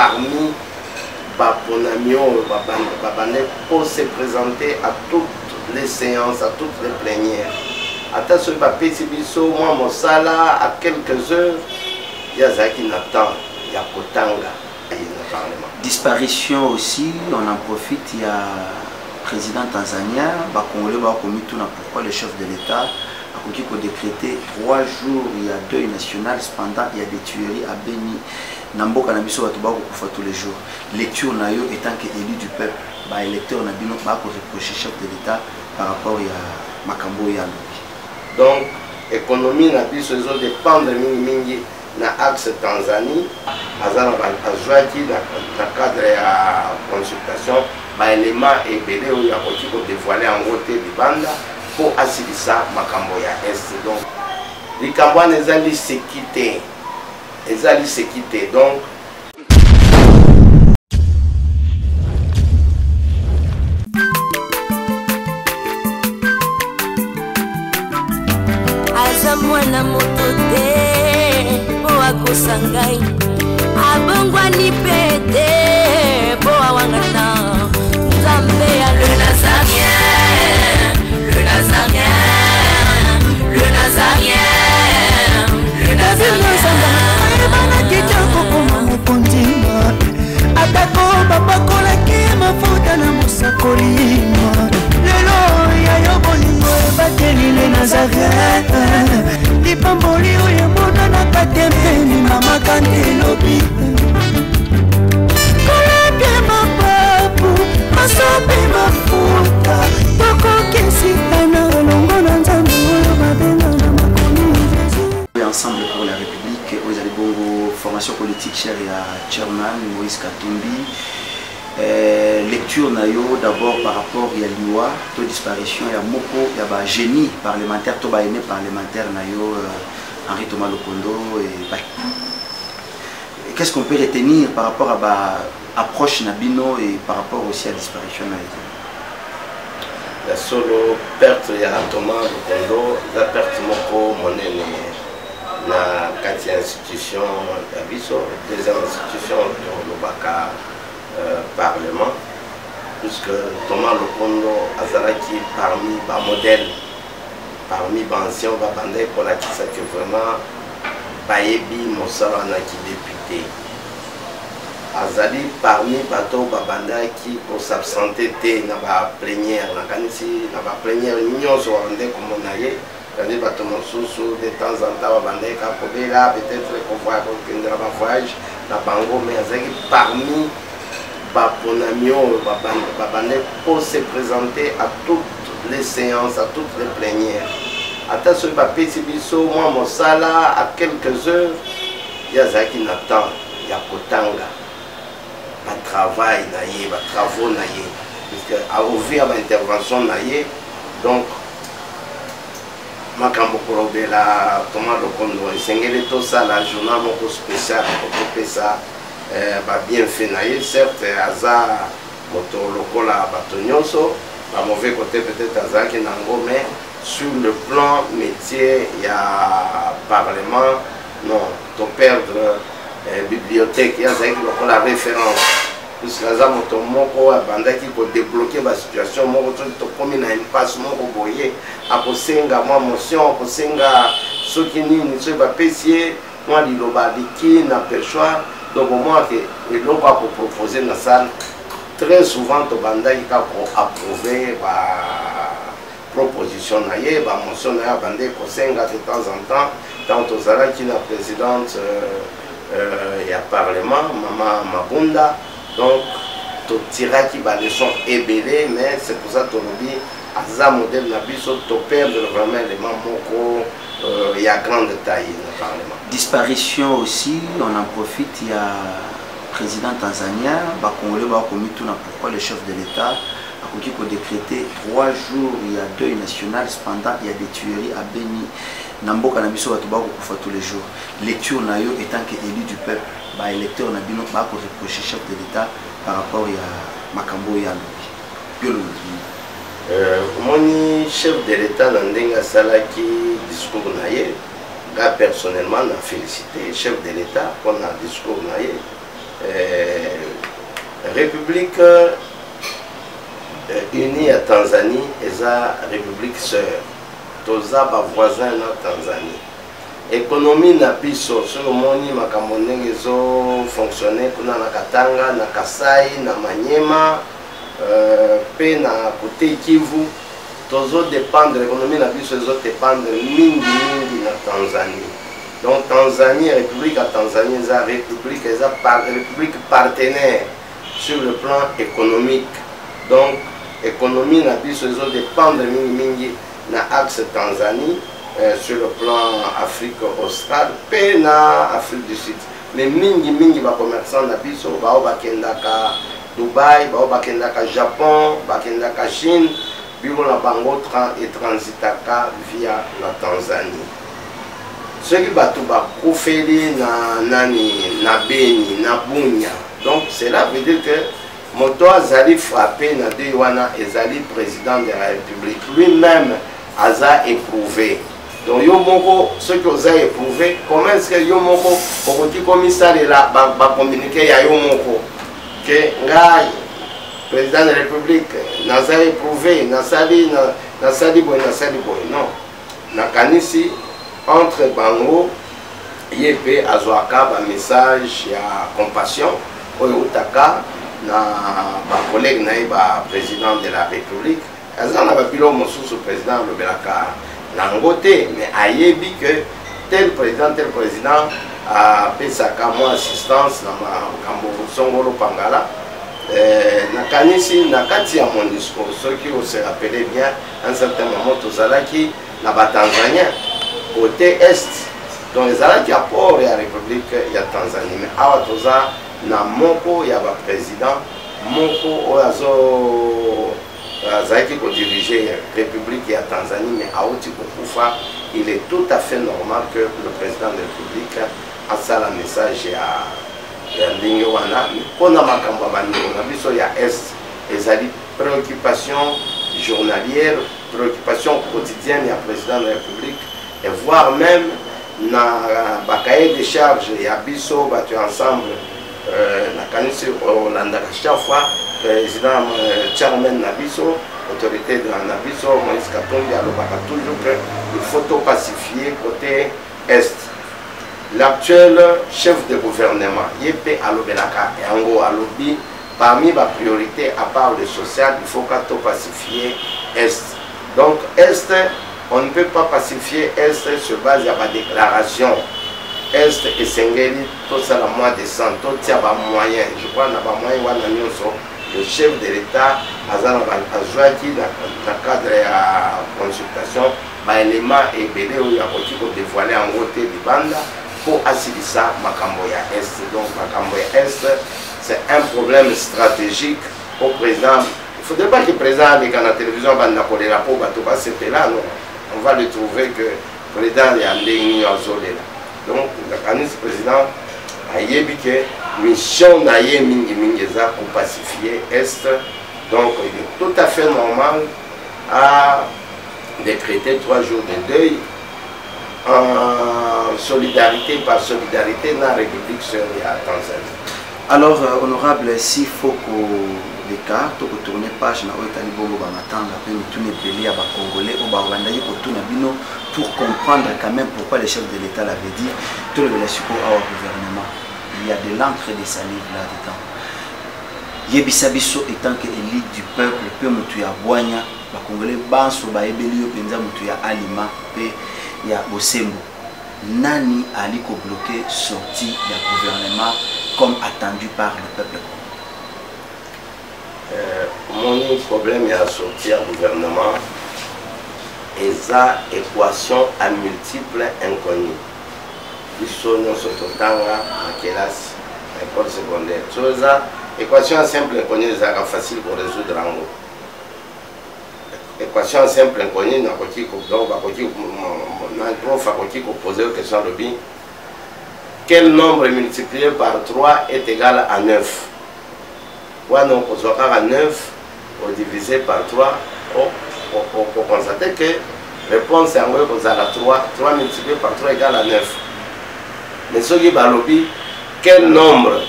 Parmi baponami oyo babandaki ko se présenter à toutes les séances, à toutes les plénières, ata soki bapesi biso mwa mosala à quelques heures, ye azalaki na temps ya kotanga ye na parlement. Disparition aussi, on en profite, il y a président tanzanien, bacongolais bakomituna pourquoi le chef de l'État akoki kodécréter 3 jours ya deuil national, cependant il y a des tueries à Beni, na mboka na biso bato bakokufa tous les jours. Lecture na yo étant que élu du peuple, baélecteur na bino bakoreproche chef de l'État par rapport ya makambo oyo alobi? Donc économie na biso ezodépendre mingimingi na axe Tanzanie. Aza na azwaki na cadre ya consultation baélément ebele oyo akoki kodévoile yango te libanda mpo asilisa makambo ya Est. Donc likambo wana eza liseki te, eza liseki te. Donc aza mwana moto te mpo akosa ngai, abongwani mpe te mpo awangana Nzambe ya le Nazarien, le Nazarien, le Nazarien, le Nazarien. Ayebanaki te kokoma mokonzi, atako bapakolaki mafuta na mosakoli. Lelo ya yo bolingo ebateli le Nazaret, lipamboli oyo emonanaka te mpeni mama kante elobi kolapia mapapu masopi mafuta tokokesikana elongo na Nzambe oyo babenga na makomi Jésus. Ensemble pour la République oyo ezali bongo formation politique chère ya chairman Moïse Katumbi, lecture na yo d'abord par rapport ya liwa to disparition ya moko ya bagénie parlementaire to baene parlementaire na yo, Henri Thomas Lokondo, et bah, qu'est-ce qu'on peut retenir par rapport à ba approche na bino et par rapport aussi à disparition na ye? Ya solo, perte ya Thomas Lokondo eza perte moko monene na kati ya institution ya biso. Deuxième institution tolobaka parlement, puisque Thomas Lokondo azalaki parmi bamodèle, parmi baancien babandaki kolakisa ke vraiment bayebi mosala wana kidéputé. Azali parmi bato oyo babandaki kos'absenter te na baplénière. Nakanisi na baplénière nyonso babandaki komona ye. Kandi bato mosusu de temps en temps babandaki kaka kobela, peut-être kokende na bavoyage na bango, mais azalaki parmi baponami oyo babandaki ko se présenter à toutes les séances, à toutes les plénières, ata soki bapesi biso mwa mosala à quelques heures, ye azalaki na temps ya kotanga batravail na ye, batravaux na ye, puisque au vu ya baintervention na ye. Donc makambo kolobela Thomas Lokondo, esengeli tosala journal moko spécial po topesa babienfait na ye. Certes, aza moto lokola bato nyonso, bamauvais côté peut-être azalaki nango, mais sur le plan métier ya parlement, non, toperdre bibliothèque. Ye azalaki lokola référence, puisque aza moto moko oyo abandaki kodébloquer basituation moko. Soki tokómi na impasse moko boye, akosenga mwa motion, akosenga soki nini, soki bapesi ye mwa liloba aliki na perchoir, donc omwake eloko akopropose na salle. Très souvent tobandaki kaka koapprouver ba proposition na ye, bamotion na ye abandaki kosenga de temps en temps. Ntango tozalaki na présidente ya parlement, mama Mabunda, donc totiraki baleçon ebele. Mais c'est pour ça tolobi aza modèle na biso. Toperdre vraiment élément moko ya grande taille na parlement. Disparition aussi, on en profite, il y a président tanzanien, bacongolais bakomituna pourquoi le chef de l'État akoki kodécréter 3 jours ya deuil national, cependant il y a des tueries à Beni, na mboka na biso bato bakokufa tous les jours. Lecture na yo étant que élu du peuple, baélecteur na bino bakoreproche chef de l'État par rapport ya makambo oyo alobi, yo olobi? Omoni, chef de l'État na ndenge asalaki discours na ye, nga personnellement na félicité chef de l'État mpona discours na ye. République Unie ya Tanzanie eza république sœur, toza bavoisin na Tanzanie. Économie na biso, soki omoni makambo ndenge ezofonctionne kuna na Katanga, na Kasai, na Manyema, mpe na côté Kivu, tozodépendre, économie na biso ezodépendre mingi mingi na Tanzanie. Donc Tanzanie, République ya Tanzanie eza république, eza république partenaire sur le plan économique. Donc économie na biso ezodépendre mingimingi na axe Tanzanie, sur le plan Afrique australe mpe na Afrique du Sud. Mais mingimingi bacommerçant na biso bao bakendaka Dubai, bao bakendaka Japon, bakendaka Chine, biro na bango etransitaka via la Tanzanie. Soki bato bakufeli na nani, na Beni, na Bunia, donc cela veut dire que moto azali frappé na deuil wana ezali président de la République lui-même, aza éprouvé. Donc yo moko, soki oza éprouvé, comment est ce que yo moko okoki komisalela bacommuniqué ya yo moko ke ngai président de la République naza éprouvé, nasali, nasali boye, nasali boye? Non, nakanisi entre bango ye mpe azwaka bamessage ya compassion oyo eutaka na bacollègue na ye baprésident de la République. Aza na babiloko mosusu président alobelaka nango te, mais ayebi que tel président, tel président apesaka mwa assistance na makambo songolo pangala. Nakanisi na kati ya MONUSCO, soki ose rappele bien, un certain moment tozalaki na batanzanien côté est, donc ezalaki apport ya République ya Tanzanie. Mais awa toza na moko ya baprésident moko oyo azalaki kodirige République ya Tanzanie, mais auti kokufa. Il est tout à fait normal que le président de la République asala message ya ndenge wana mpona makambo ya bandeko na biso ya est. Ezali préoccupation journalière, préoccupation quotidienne ya président de la République, et voire même na bacahier de charge ya biso bato ya Ensemble. Nakanisi olandaka chaque fois président, chairman na biso, autorité na biso Moïse Katumbi alobaka toujours que il faut topacifier côté est. L'actuel chef de gouvernement, ye mpe alobelaka yango, alobi parmi bapriorité, à part le social, il faut ka topacifier est. Donc est, on ne peut pas pacifier est sur base ya badéclaration. Est esengeli tosala mwa descente, totia bamoyen. Je crois na bamoyen wana nyonso le chef de l'État aza na azwaki na cadre ya consultation baélément ebele oyo akoki kodévoile yango te libanda mpo asilisa makambo ya est. Donc makambo ya est, c'est un problème stratégique au président. Il faudrait pas que le président aleka na télévision abanda kolela mpo bato basepela. Non, on va le trouver que président ya ndenge nini azolela. Donc nakanisi président ayebi ke mission na ye mingimingi eza kopacifier est. Donc il est tout à fait normal à décréter 3 jours de deuil en solidarité, par solidarité na république sœur ya Tanzanie. Alors, honorable, s'il faut koleka tokotourne page na oyo etali bongo bamatanga mpe mituna ebele ya bacongolais oyo babandaki kotuna bino pour comprendre quand même pourquoi le chef de l'État l'avait dit. Tolobela sikoyo awa gouvernement, il y a de l'encre de salive là-dedans. Yebisa biso, étant que élite du peuple mpe motu ya bwanya, bacongolais banso bayebeli yo mpenza motu ya alima mpe ya bosembo, nani ali kobloquer sortie ya gouvernement comme attendu par le peuple? Omoni, problème ya sortie ya gouvernement eza équation à multiple inconnu. Biso nyonso totanga na kelasi, na école secondaire, so eza équation ya simple inconnu, ezalaka facile korésoudre yango. Équation simple inconnu, nakoki, donc bakoki na prof akoki kopose question, alobi: quel nombre multiplié par 3 est égal à 9? Wana okozwa kaka 9 odivisé par 3, okoconstate que réponse yango ekozala 3. 3 multiplié par 3 égale à 9. Mais soki balobi quel nombre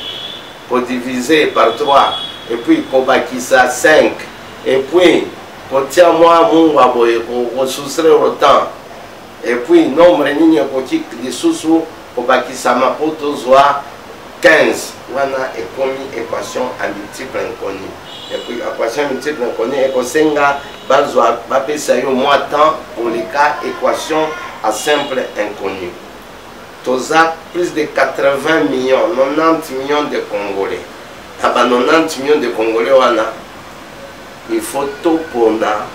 kodivisé par 3 Et puis kobakisa 5, et puis kotia mwa mungwa boye, kosoustraire autant, et puis nombre nini ekoki lisusu kobakisama mpo tozwa 15. Wana ekomi équation à multiple inconnu. Et puis équation à multiple inconnu ekosenga bazwa bapesa yo mwa temps koleka équation à simple inconnu. Toza plus de 80 millions, 90 millions de Congolais. Na ba 90 millions de Congolais wana, il faut topona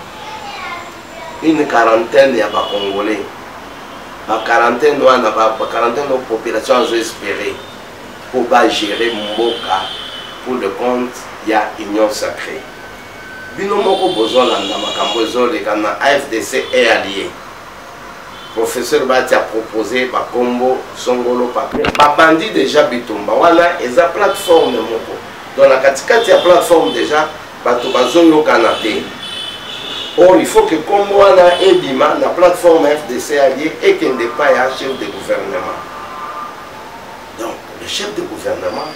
une quarantaine ya Bacongolais. Baquarantaine wana, baquarantaine oyo population azo espérer mpo bagérer mboka pour le compte ya Union sacrée. Bino moko bozolanda makambo ezoleka na AFDC et allié. Professeur Bati a proposé bakombo songolo papier, babandi déjà bitumba. Wana eza plateforme moko, donc na katikati ya plateforme déjà bato bazoyokana te. Or il faut que kombo wana ebima na plateforme FDC allié, ekende pa ya chef de gouvernement. Donc le chef de gouvernement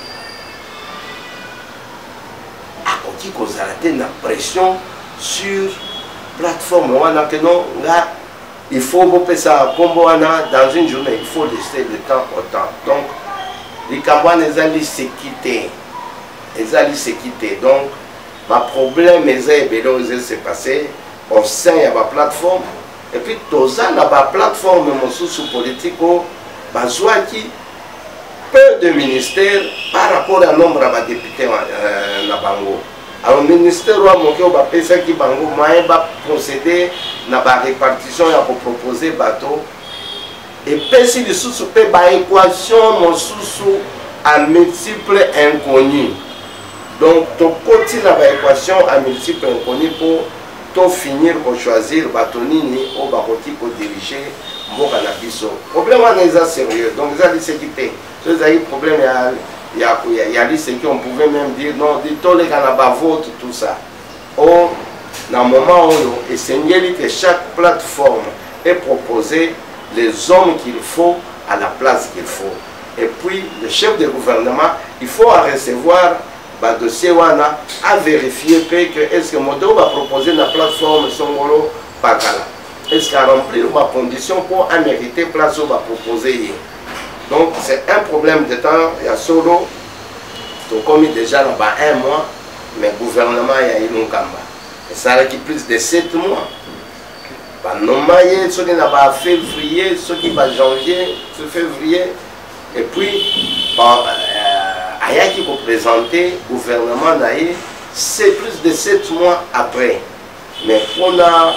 akoki kozala te na pression sur plateforme wana ke non, nga il faut bopesa nkombo wana dans une journée. Il faut laisser le temps au temps. Donc likambo wana eza liseki te, eza liseki te. Donc baproblème eza ebele oyo eza se passer au sein ya baplateforme. Et puis toza na baplateforme mosusu politique oyo bazwaki peu de ministères par rapport à nombre ya badéputé na bango. Alors ministère wa moke oyo bapesaki bango, moyen baprocéder na barépartition ya kopropose bato, epesi lisusu mpe baéquation mosusu à multiple inconnu. Donc tokoti na baéquation à multiple inconnu mpo tofinir kochoisir bato nini oyo bakoki kodirige mboka na biso. Problème wana eza sérieux, donc eza liseki te. So ezalaki problème ya liseki, on pouvait même dire non, toleka na bavote, tout ça. Or na moment oyo esengeli que chaque plateforme ait proposé les hommes qu'il faut à la place qu'il faut. Et puis le chef de gouvernement, il faut à recevoir badossier wana, à vérifier mpe que est ce que moto oyo bapropose na plateforme songolo pakala, est ce que aremplir bacondition mpo amériter place oyo bapropose ye. Donc c'est un problème de temps. Ya solo, tokomi déjà na ba un mois, mais gouvernement ya Ilunkamba esalaki plus de 7 mois. Banoma ye soki na bafévrier, soki bajanvier, février, et puis ba, ayaki koprésenter gouvernement na ye, c'est plus de 7 mois après. Mais mpona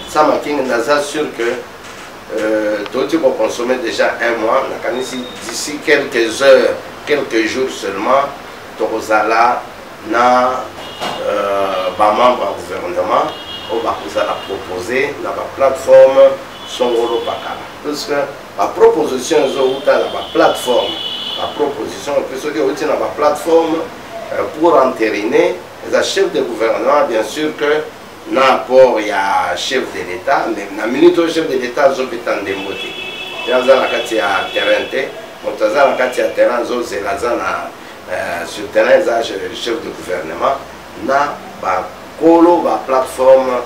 Sama King, naza sûr que toti koconsommer déjà un mois. Nakanisi d'ici quelques heures, quelques jours seulement, tokozala na bamembre ya gouvernement oyo bakozala proposé na baplateforme songolo pakala, puisque baproposition ezowuta na baplateforme. Baproposition epe soki euti na baplateforme pour entériner, eza chef de gouvernement, bien sûr que na apport ya chef de l'État. Mais na minute oyo, chef de l'État azobeta ndembo te, ye aza na kati ya terrain te. Moto aza na kati ya terrain, azozela, aza na sur terrain, eza chef de gouvernement na bakolo baplateforme,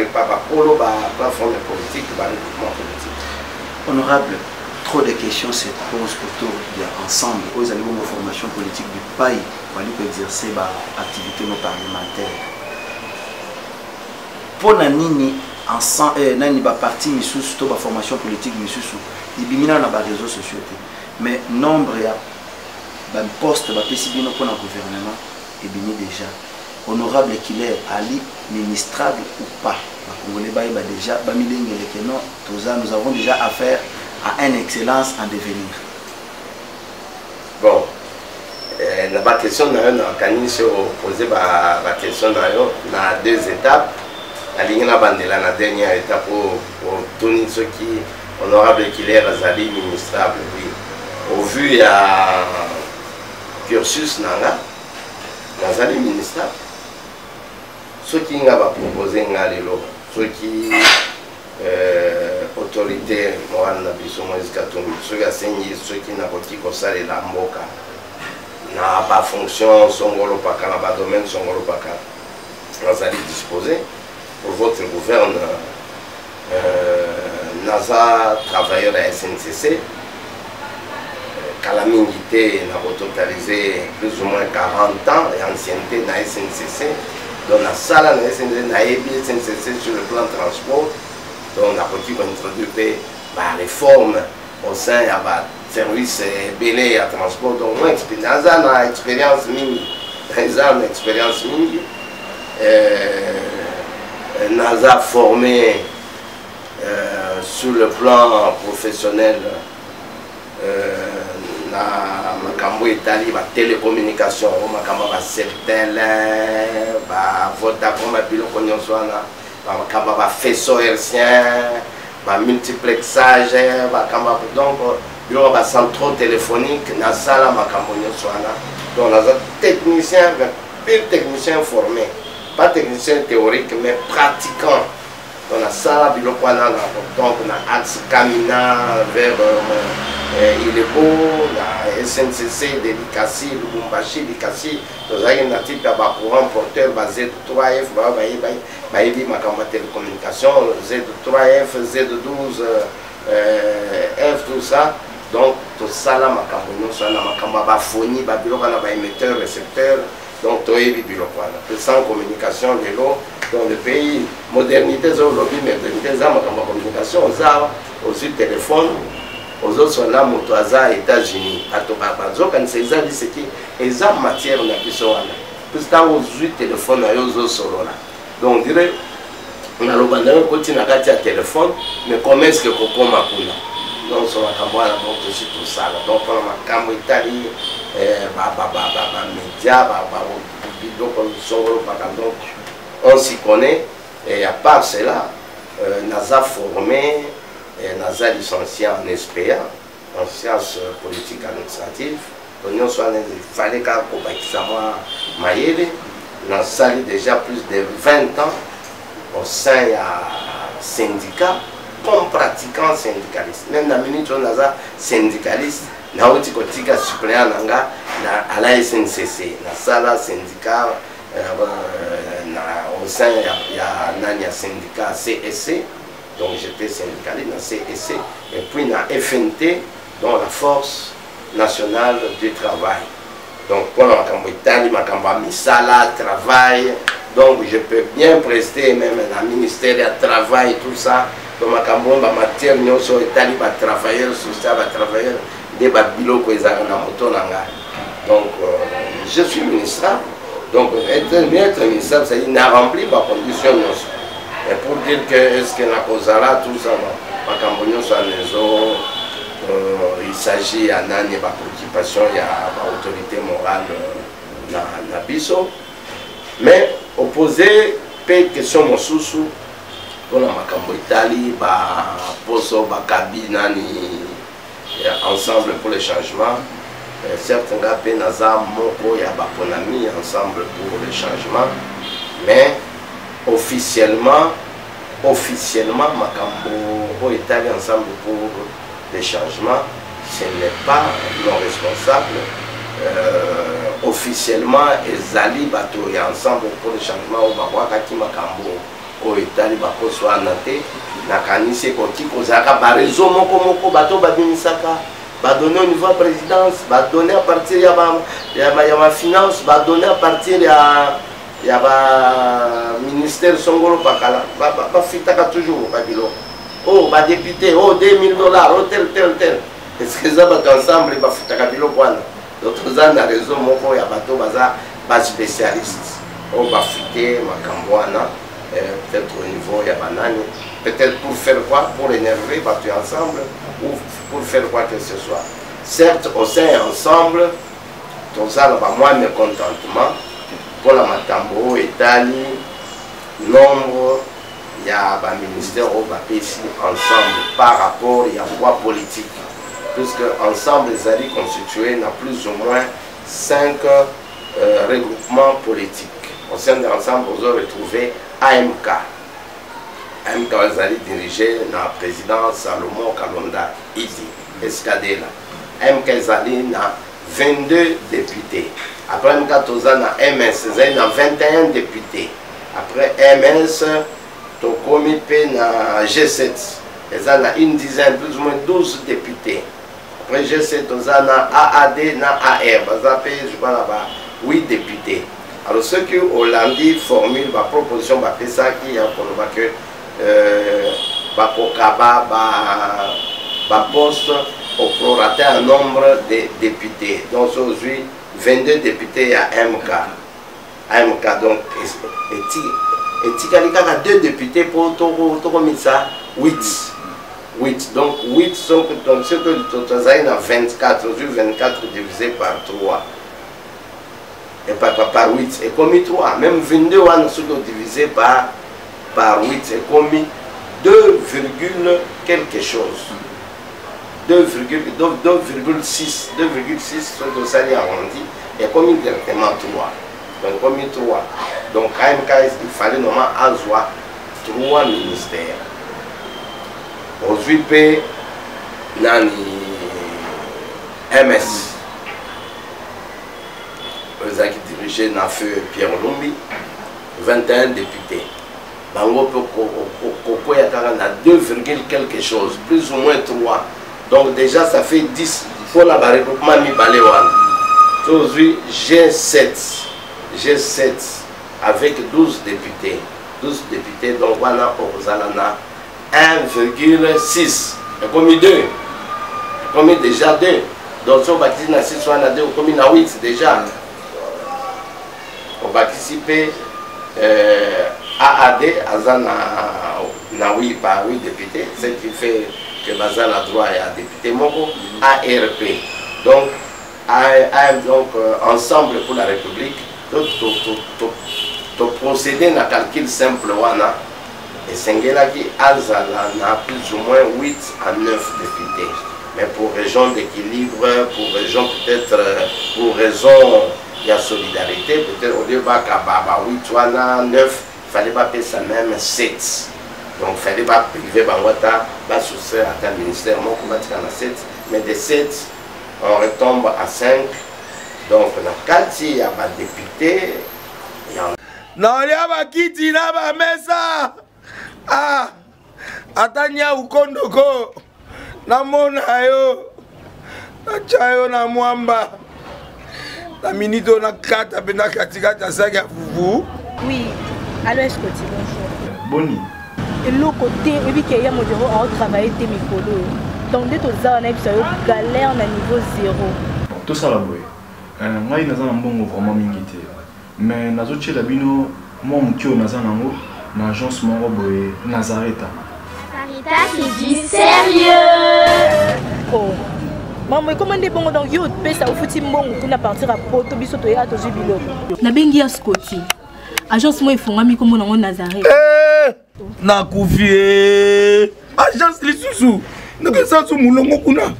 bakolo baplateforme politique, baregroupement politique. Honorable, trop de questions se posent autour de Ensemble oyo ezali bongo formation politique du pai bali koexercer baactivité no parlementaire. Mpo na nini ensemble, nani baparti misusu to baformation politique misusu ebimi nano na baréseaux sociaux te, mais nombre ya baposte bapesi bino mpona gouvernement ebimi déjà? Honorable Killer ali ministrable ou pas? Bakongolais bayeba déjà, bamilengeleke. Non, toza, nous avons déjà affaire à un excellence en devenir. Bon, na baquestion na yo, nakanisi opose baquestion na yo na deux étapes. Nalingi nabandela na dernière étape oyo otuni soki honorable Killer azali ministrable. Oui, au vu ya cursus na nga, nazali ministrable. Soki nga bapropose nga lelo, soki autorité morale na biso Moïse Katumbi soki asengi soki nakoki kosalela mboka. Na bafonction songolo paka, na badomaine songolo paka, nazali disposé pour votre gouverne. Naza travailleur ya SNCC kala mingi te, nakototalize plus ou moins 40 ans ya ancienneté na SNCC. Donc nasala na SNCC, nayebi SNCC sur le plan transport. Donc nakoki kointroduire mpe baréforme au sein ya baservice ebele ya transport. Donc moi, naza na expérience mingi, eza na expérience mingi. Naza formé sur le plan professionnel na makambo etali batélécommunication, o makambo ya baCeltel, baVodacom, babiloko nyonso wana, makambo ya bafaisceau hertzien, bamultiplexage, makambo donc biloko ya bacentraux téléphonique. Nasala makambo nyonso wana. Donc naza technicien, pur technicien formé, pas technicien théorique mais pratiquant. Donc nasala biloko wana na, donc na axe Kamina vers Ilebo, na SNCC de Likasi, Lubumbashi, Likasi, tozalaki na type ya bacourant porteur ba Z3F. Bao bayebi makambo ya télécommunication, Z3F, Z12 F, tout ça. Donc tosala makambo nyonso wana, makambo ya baphonie, babiloko wana, baémetteur, récepteur. Donc toyebi biloko wana. Mpe sans communication lelo dans le pays, modernité eza, olobi modernité eza makambo ya communication. Oza ozwi telefone, ozosona moto aza États-Unis, bato bazokanisa eza liseki, eza matière na biso wana. Puisque ntango ozwi telefone na yo, ozosolola, donc dire naloba ndenge okoti na kati ya telefone, mais comment est ce que kokóma kuna? Donc so makambo wana, donc tosi tosala. Donc mpona makambo etali bamédia, biloko songolo paka, donc on s'y connaît. Et à part cela, naza formé, naza licencié en SPA, en sciences politiques administratives. Donc nyonso wana efale kaka kobakisa mwa mayele. Nasali déjà plus de 20 ans au sein ya syndicat comme pratiquant syndicaliste. Même na minute oyo naza syndicaliste, nauti kotika suppléant na nga na ala SNCC. Nasala syndicat na, au sein ya nani, ya syndicat CSC. Donc j'étais syndicaliste na CSC et puis na FNT, donc la Force nationale du travail. Donc mpona makambo etali makambo ya misala, travail, donc je peux bien prester même na ministère ya travail, tout ça. Donc makambo oyo, bamatière nyonso etali batravailleur social, batravailleur, nde babiloko ezalaka na moto na ngai. Donc je suis ministrable. Donc être ministrable, c'est-à-dire na rempli bacondition nyonso. Et pour dire que est ce que nakozala, tout ça, makambo nyonso wana ezo il s'agit ya nani, bapréoccupation ya baautorité morale na biso. Mais opposé mpe question mosusu mpona makambo etali baposo bakabi nani, Ensemble pour le changement. Certes, nga mpe naza moko ya baponami Ensemble pour le changement, mais officiellement, officiellement, makambo oyo etali Ensemble pour le changement, ce n'est pas non responsable. Officiellement ezali bato ya Ensemble pour le changement oyo babwakaki makambo oyo etali baposo wana te. Nakanisi ekoki kozalaka bareseau moko moko, bato babimisaka badonné au niveau ya présidence, badonné à partir ya bafinance, badonné à partir ya baministère songolo pakala, bafitaka toujours babiloko oyo, badéputé oyo 2000 $, oyo tel tel tel. Est ce que eza bato Ensemble bafutaka biloko wana? Donc toza na réseau moko ya bato baza baspécialiste oyo bafute makambo wana, peut-être au niveau ya banani, peut-être pour faire quoi? Pour énerver bato ya Ensemble ou pour faire quoi que ce soit. Certes, au sein ya Ensemble toza na bamwa mécontentement mpona makambo oyo etali nombre ya baministère oyo bapesi Ensemble par rapport ya poids politique, puisque Ensemble ezali constitué na plus ou moins cinq regroupements politiques. Au sein de l'Ensemble, ozo retrouver AMK. AMK ezali dirigé na président Salomon Kalonda Idi Eskadela. AMK ezali na 22 députés. Après MK, toza na MS, ezali na 21 députés. Après MS, tokomi mpe na G7, eza na une dizaine, plus ou moins 12 députés. Après G7, toza na AAD na AR, baza mpe je crois na ba 8 députés. Alors soki olandi formule, ba proposition bapesaki ya koloba que bakokaba ba poste au prorata ya nombre de députés. Donc so ozwi 22 députés ya MK, AMK, donc etikali kaka 2 députés mpo tokomisa 8 8. Donc 8, donc soki tozali na 24, ozwi 24 divisé par 3 et par 8, ekomi 3. Même 22 wana, soki odivisé par 8, ekomi 2, quelque chose, 2,6, 2,6. Soki osali arrondi, ekomi directement 3. Donc ekomi 3. Donc AMK, il fallait normalement azwa 3 ministères. Ozwi mpe nani, MS, oyo ezalaki dirigé na feu Pierre Olumbi, 21 députés. Bango mpe kokwea kaka na 2, quelque chose, plus ou moins 3. Donc déjà ça fait 10 mpona baregroupement mibale wana. Tozwi G7, G7 avec 12 députés, 12 députés. Donc wana okozala na 1,6, ekomi 2, ekomi déjà 2. Donc so obakisi na 6 wana 2, okomi na 8 déjà. Obakisi mpe AAD, aza na 8 par 8 députés, ce qui fait que baza na droit ya député moko. ARP, donc AM, donc Ensemble pour la République. Toprocédé na calcul simple wana, esengelaki azala na plus ou moins 8 à 9 députés. Mais pour raison d'équilibre, pour raison peut-être, pour raison ya solidarité peut-être, au lieu bakaba ba 8 wana, 9, fallait bapesa même 7. Donc fallait bapriver bango ata, basoustraire ata ministère moko, batika na 7. Mais de 7, on retombe à 5. Donc na kati ya badéputé ya Naolia bakiti na bamesa. Ah, ata nyau kondoko namona yo, natya yo na mwamba na minute oyo, nakata mpe na katikati ya saki ya fufu. Oui, allo Escoti, bonjour. Boni? Eloko te, oyebi ke ya modero aotravaille te mikolo oyo. Donc nde toza wana, yebisa yo, galère na niveau zéro. Tosala boye. Ngai naza na mbongo vraiment mingi te, mais nazotiela bino mwa moke oyo naza nango na agence moko boye, Nazareta. Sarita, c'est du sérieux. Oh, mambo ekoma nde bongo. Donc yo opesa, ofuti mbongo kuna partir ya Poto, biso toya tozwi biloko. Nabengi ya Scoti, agence moko efungwami, nkombo nango Nazareth. Eh, nakufi e, agence lisusu, ndenge su molongo kuna.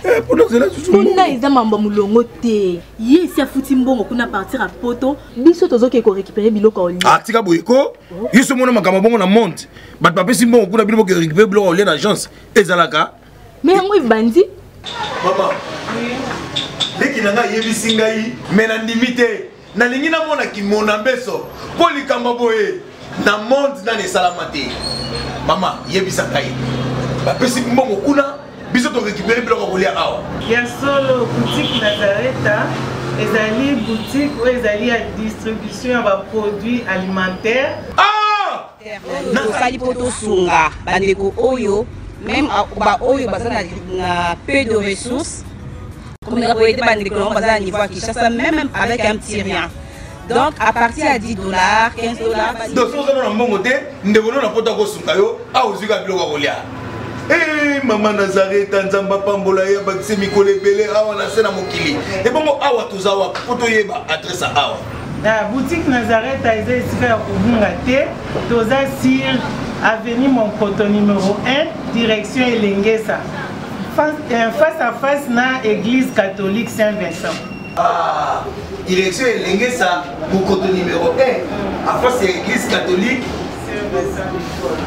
Eh, mpona ozela susu. Kuna eza mambo ya molongo te. Ye esi afuti mbongo kuna partir ya Poto, biso tozoke korécupérer biloko ya olia. Ah, tika boye ko. Yo so mona makambo bongo na monde, bato bapesi mbongo kuna, bino boke récupérer biloko ya olia na agence, ezalaka? Mais yango ebandi. Mama leki na ngai ayebisi ngai, me nandimi te. Nalingi namona kimona mbeso mpo likambo boye na monde nani esalama te. Mama, yebisa ngai, bapesi mbongo kuna, biso torécupérer biloko ya kolia awa? Ya solo, boutique Nazareta ezali boutique oyo ezali ya distribution ya baproduit alimentaire. Ah! Tosali mpo tosunga bandeko oyo, même baoyo baza na peu de ressources, komeka koaider bandeko nango baza na niveau ya Kinshasa, même avec un petit rien. Donc à partir ya 10 dollars, 15 dollars. Donc soki oza na mbongo te, ndeko no na Poto akosunga yo awa, ozwi kaka biloko ya kolia. Eh, mama Nazareta, Nzambe apambola ye, abakisi mikolo ebele awa na se na mokili. Ebongo awa toza wapi, mpo toyeba adresse ya awa? Na boutique Nazareta eza esika ya kobunga te. Toza sur avenue Monkoto numéro 1, direction Elengesa, face à face na église catholique Saint Vincent. Ah, direction Elengesa, Mokoto numéro 1, en face ya église catholique. Saint Vincent.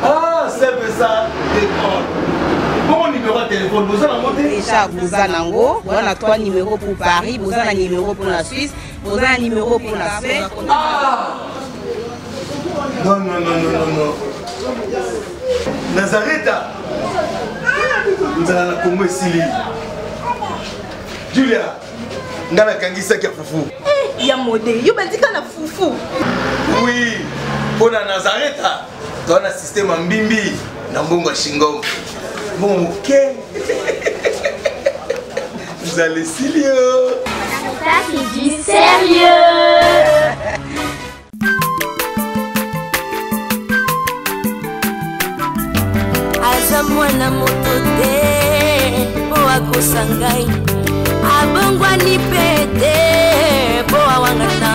Ah, Saint Vincent de Paul. Bongo numéro Numéro ya telefone boza nango te? Déjà boza nango, boza na 3 numéro pour Paris, boza na numéro pour la Suisse, boza na numéro pour la Suède. Ah non, non, non, non, non, non. Nazareta, nzala na Congo esili. Julia, nga nakangisaki ya fufu. Eh, ya mode, yo bandika na fufu. Oui, mpo na Nazareta toza na systeme ya mbimbi na mbongo ya shingom, mbongo moke, nzala esili yo. Ça, c'est du sérieux. Aza mwana moto te mpo akosa ngai, abongwani mpe te mpo awangana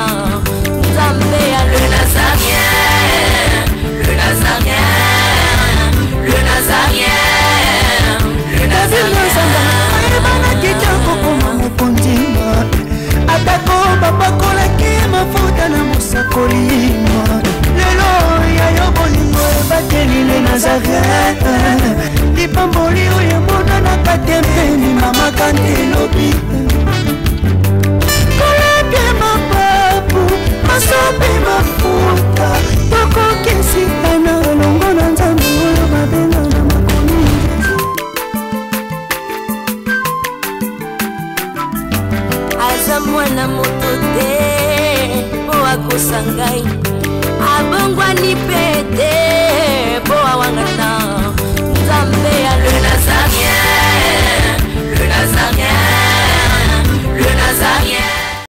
Nzambe ya le Nazarien, le Nazarien, le Nazarien, le Nazarien. Ayebanaki te kokoma mokonzi, atako bapakolaki mafuta na mosakoli. Lelo ya yo bolingo ebateli le Nazaret, lipamboli oyo emonanaka te mpeni mama kante elobi kolapie mapapu masopi mafuta tokokisikana elongo na Nzambe oyo babenga na makomi. Aza mwana moto te mpo akosa ngai, abongwani mpe te.